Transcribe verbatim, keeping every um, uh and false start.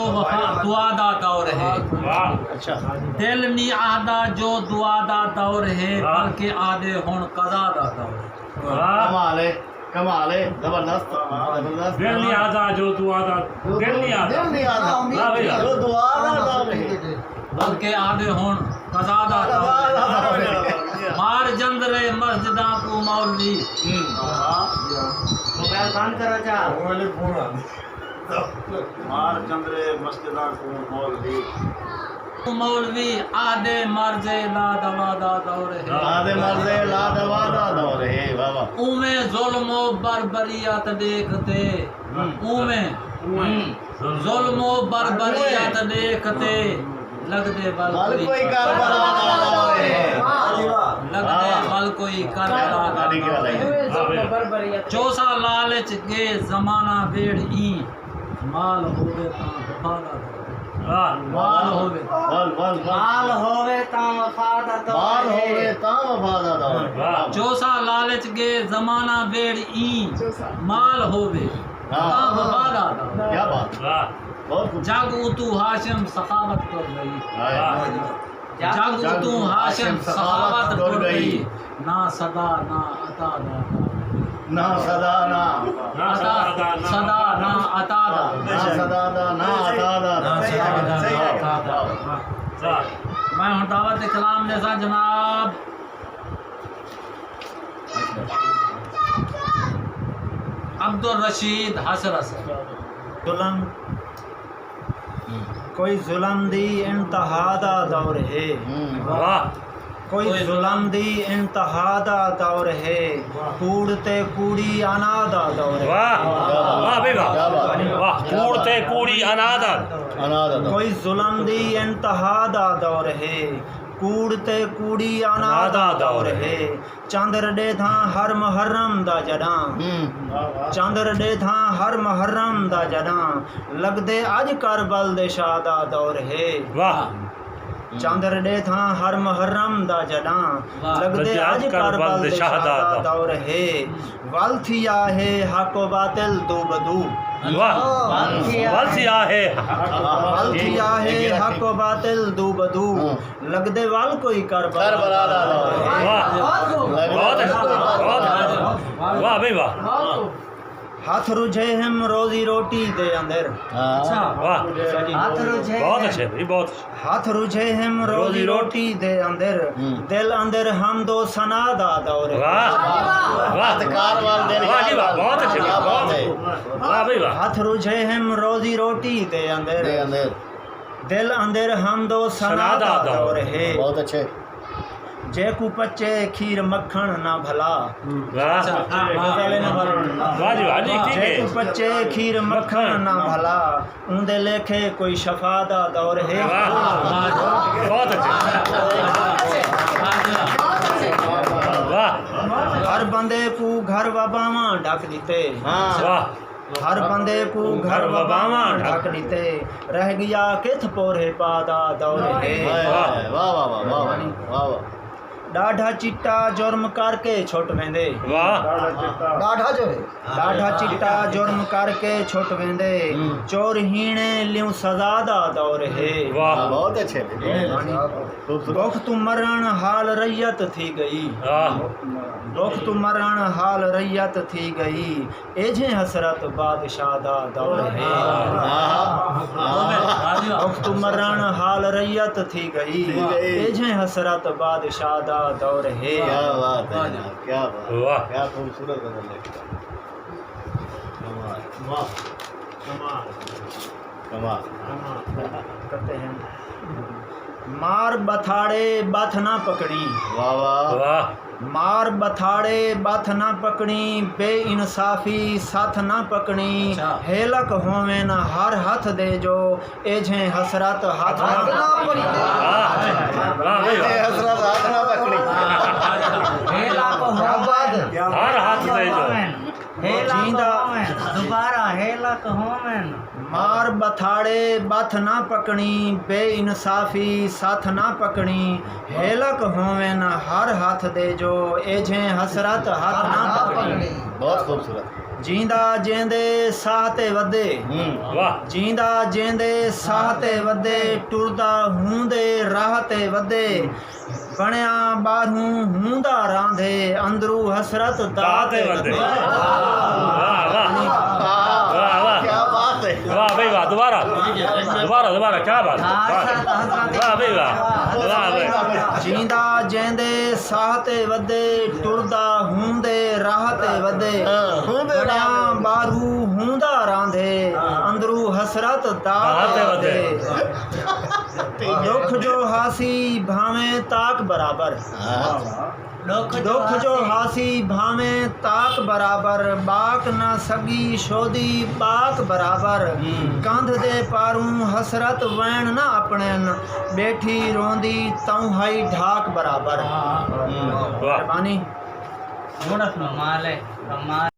وفا دعا دا دور ہے۔ واہ۔ دل نی آہدا جو دعا دا دور ہے، بلکہ آہدے ہن قضا دا دور ہے۔ کمال ہے، کمال ہے۔ زبردست، زبردست۔ دل نی آہدا جو دعا دا، دل نی آہدا۔ دل نی آہدا۔ واہ بھائی واہ۔ جو دعا دا دور ہے۔ بلکہ آہدے ہن قضا دا دور ہے۔ مار جندرے مسجداں کوں مولوی۔ موبائل بند کرو چا۔ مار جندرے مسجداں کوں مولوی۔ مولوی آہدے مرض لا دوا دا دور ہے۔ آہدے مرض لا دوا دا دور ہے۔ واہ واہ۔ اوویں ظلم و بربریت ݙیکھ تے، اوویں ظلم و بربریت ݙیکھ تے، لڳدے ول کوئی کربلا دا دور ہے۔ لڳدے ول کوئی کربلا دا دور ہے۔ چوسا لالچ ڳے زمانہ ویڑھ ایں، مال ہووے تاں وفا دا دور ہے۔ مال ہووے۔ ول ول ول۔ مال ہووے تاں وفا دا دور مال ہے۔ ہووے تاں وفا دا دور ہے۔ چوسا لالچ ڳے زمانہ ویڑھ ایں، مال ہووے تاں وفا دا دور ہے۔ کیا بات ہے۔ بہت خوب۔ جڳ اتوں ہاشم سخاوت ٹر ڳئی۔ ہائے۔ جڳ اتوں ہاشم سخاوت ٹر ڳئی۔ نہ صدا نہ عطا دا۔ نہ صدا نہ۔ عطا، صدا نہ عطا دا۔ نہ صدا دا نہ عطا دا۔ نہ صدا دا نہ عطا دا۔ میں ہݨ دعوت کلام ݙیساں جناب عبدالرشید حسرس۔ ظلم، کوئی ظلم دی انتہا دا دور ہے۔ ہوں۔ واہ۔ کوئی ظلم دی انتہا دا دور ہے۔ کوڑ تے کوڑی انا دا دور ہے۔ واہ۔ واہ بھائی واہ۔ کیا بات ہے۔ واہ، کوڑ تے کوڑی انا دا۔ انا دا دور۔ کوئی ظلم دی انتہا دا دور ہے۔ کوڑ تے کوڑی انا دا دور ہے۔ چندر ݙیدھاں ہر محرم دا جݙاں۔ ہوں۔ چندر ݙیدھاں ہر محرم دا جݙاں۔ لڳدے اڄ کربل دے شاہ دا دور ہے۔ واہ۔ چندر ݙیدھاں ہر محرم دا جݙاں۔ لڳدے اڄ کربل دے شاہ دا دور ہے۔ ول تھیا ہے حق و باطل دو بدو۔ واہ۔ ول تھیا ہے۔ ول تھیا ہے حق و باطل دو بدو۔ لڳدے ول کوئی کربلا کربلا دا دور ہے۔ واہ۔ بہت اچھا، بہت اچھا۔ واہ بھائی واہ۔ ہتھ رجھے ہم روزی روٹی دے اندر۔ ہاں۔ واہ۔ ہتھ رجھے بہت اچھے بھائی، بہت اچھے۔ ہتھ رجھے ہم روزی روٹی دے اندر۔ دل اندر حمد و ثنا دا دور ہے۔ واہ۔ واہ۔ کار وال دے واہ جی واہ، بہت اچھے، کیا بات ہے۔ واہ بھائی واہ۔ ہتھ رجھے ہم روزی روٹی دے اندر۔ دے اندر۔ دل اندر حمد و ثنا دا دور ہے۔ بہت اچھے۔ جیکوں پچے کھیر مکھݨ نہ بھلا۔ واہ۔ واہ جی واہ جی، ٹھیک ہے۔ جیکوں پچے کھیر مکھݨ نہ بھلا۔ اوندے لیکھے کوئی شفا دا دور ہے۔ واہ۔ بہت اچھے۔ واہ۔ ہر بندے کوں گھر وباواں ڈھک ݙتے۔ ہاں۔ واہ۔ ہر بندے کوں گھر وباواں ڈھک ݙتے۔ رہ ڳیا کتھ پورھے پا دا دور ہے۔ واہ واہ واہ واہ واہ۔ ݙاڈھا چٹا جرم کر کے چھٹ ویندے۔ واہ۔ ݙاڈھا جو ہے۔ ݙاڈھا چٹا جرم کر کے چھٹ ویندے۔ چور ہیݨے لیوں سزا دا دور ہے۔ واہ۔ بہت اچھے۔ بکھ توں مرݨ حال ریت تھی ڳئی۔ واہ۔ بکھ توں مرݨ حال ریت تھی ڳئی۔ ایجھیں حسرت بادشاہ دا دور ہے۔ بکھ توں مرݨ حال ریت تھی ڳئی۔ ایجھیں حسرت بادشاہ دا دور ہے۔ کیا بات ہے جناب، کیا بات ہے۔ واہ۔ کیا خوبصورت غزل لکھا۔ کمال۔ واہ۔ کمال۔ کمال۔ کرتے ہیں۔ مار بتھاڑے بتھ نہ پکڑیں۔ واہ واہ۔ واہ۔ مار بتھاڑے بتھ نہ پکڑیں، بے انصافی ستھ نہ پکڑیں۔ ہیلک ہوون ہر ہتھ دے جو، ایجھیں حسرت ہتھ نہ پکڑیں۔ واہ۔ واہ بھائی واہ۔ حسرت ہتھ نہ پکڑیں۔ ہیلک ہوون ہر ہتھ دے جو۔ ہیلک ہوون، دوبارہ ہیلک ہوون۔ مار بتھاڑے بتھ نہ پکڑیں، بے انصافی ستھ نہ پکڑیں۔ ہیلک ہوون ہر ہتھ دے جو، ایجھیں حسرت ہتھ نہ پکڑیں۔ بہت خوبصورت۔ جیندا جیندے ساہ تے ودے۔ واہ۔ جیندا جیندے ساہ تے ودے، ٹردا ہوندے راہ تے ودے، بݨیا ٻاہروں ہوندا راندھے، اندروں حسرت داہ تے ودے۔ واہ واہ۔ واہ واہ۔ کیا بات ہے۔ واہ بھائی واہ، دوبارہ، دوبارہ، دوبارہ، کیا بات ہے۔ واہ بھائی واہ۔ واہ بھائی واہ۔ جیندا جیندے ساہ تے ودے، ٹردا ہوندے راہ تے ودے، بݨیا ٻاہروں ہوندا راندھے، اندروں حسرت داہ تے ودے۔ ݙکھ جو ہاسی بھانویں تاک برابر۔ ݙکھ جو ہاسی بھانویں تاک برابر، ٻاک نہ سڳی شودی ٻاک برابر، کندھ دے پاروں حسرت ویݨ نہ اپݨن، ٻیٹھی روندی تاں ہئی ڈھاک برابر۔ واہ۔ مہربانی۔ کمال ہے، کمال۔